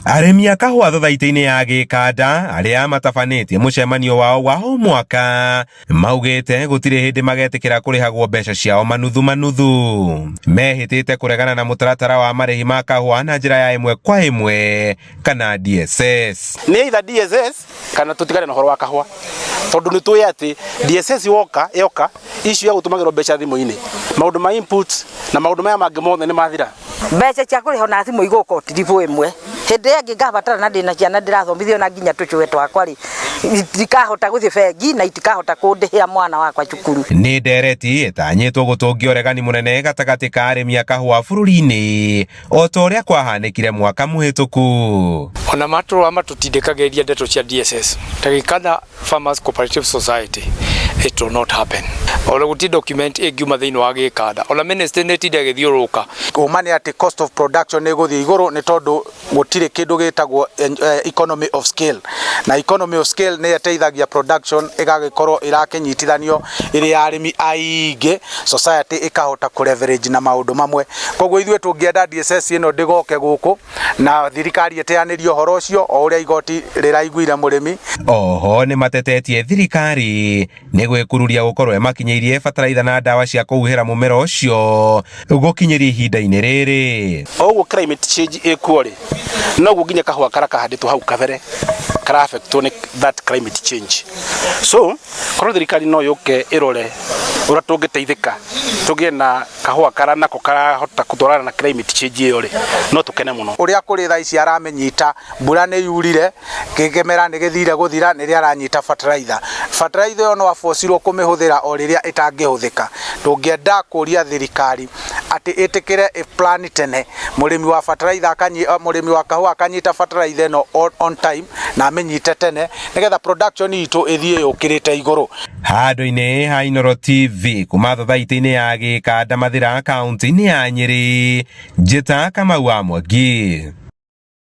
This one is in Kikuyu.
Arĩmi a kahũa thothaitĩ-inĩ ya Gĩkanda arĩa matabanĩtie mũcemanio wao wa o mwaka maugĩte gũtirĩ hĩndĩ magetĩkĩra kũrĩhagwo mbeca ciao manuthu manuthu. Mehĩtĩte kũregana na mũtaratara wa marĩhi ma kahũa na njĩra ya ĩmwe kwa ĩmwe kana DSS. Nĩ either DSS kana tũtigane na ũhoro wa kahũa, tondũ nĩ tũĩ atĩ DSS woka yoka issue ya gũtũmagĩrwo mbeca thimũ-inĩ, maũndũ ma input na maũndũ maya mangĩ mothe nĩ mathira. Mbeca cia kũrĩhwo na thimũ igũka o tiribũ ĩmwe. Hĩndĩ ĩrĩa ĩngĩ ngabatara na ndĩna ciana ndĩrathomithia na nginya tũcũwe twakwa rĩ, itikahota gũthiĩ bengi na itikahota kũndĩhĩra mwana wakwa cukuru. Nĩ ndereti ĩtanyĩtwo gũtũngia ũregani mũnene gatagatĩ ka arĩmi a kahũa bũrũri-inĩ o ta ũrĩa kwahanĩkire mwaka mũhĩtũku. Ona matũra matũtindĩkagĩrĩria ndeto cia DSS ta Gĩkanda Farmers Cooperative Society, it will not happen. Ona gũtirĩ document ĩngiuma thĩinĩ wa Gĩkanda, ona ministry nĩ ĩtinde ĩgĩthiũrũrũka. Ũma nĩ atĩ cost of production nĩ ĩgũthiĩ igũrũ nĩ tondũ gũtirĩ kĩndũ gĩtagwo economy of scale, na economy of scale nĩ ĩteithagia production ĩgagĩkorwo ĩrakĩnyitithanio ĩrĩ ya arĩmi aingĩ, society ĩkahota kũ leverage na maũndũ mamwe. Koguo ithuĩ tũngĩenda DSS ĩno ndĩgoke gũkũ na thirikari ĩteanĩrie ũhoro ũcio o ũrĩa igoti rĩraiguire mũrĩmi. Oho nĩ matetetie thirikari nĩ gwĩkururia gũkorwo ĩmakinyĩirie bataraitha na ndawa cia kũhuhĩra mũmera ũcio gũkinyĩria ihinda-inĩ rĩrĩ. O ũguo climate change ĩkuo rĩ, noguo nginya kahũa karĩa kahandĩtwo hau kabere kara affectwo nĩ that climate change. So korwo thirikari no yũke ĩrore ũrĩa tũngĩteithĩka tũgĩe na kahũa karĩa nako karahota gũtwarana na climate change ĩyo rĩ, no tũkene mũno. Ũrĩa kũrĩ thaa ici aramĩnyita, mbura nĩ yurire, kĩmera nĩ gĩthire gũthira, nĩrĩo aranyita bataraitha. Bataraitha ĩyo no abocirwo kũmĩhũthĩra o rĩrĩa ĩtangĩhũthĩka. Tũngĩenda kũria thirikari atĩ ĩtĩkĩre ĩ plan tene, mũrĩmi wa bataraitha, mũrĩmi wa kahũa akanyita bataraitha ĩno on time na amĩnyite tene nĩgetha production itũ ĩthiĩ yũkĩrĩte igũrũ. Handũ-inĩ ha Inooro TV kuma thothaitĩ-inĩ ya Gĩkanda Mathĩra kaunti-inĩ ya Nyĩrĩ, Njĩta Kamau wa Mwangi.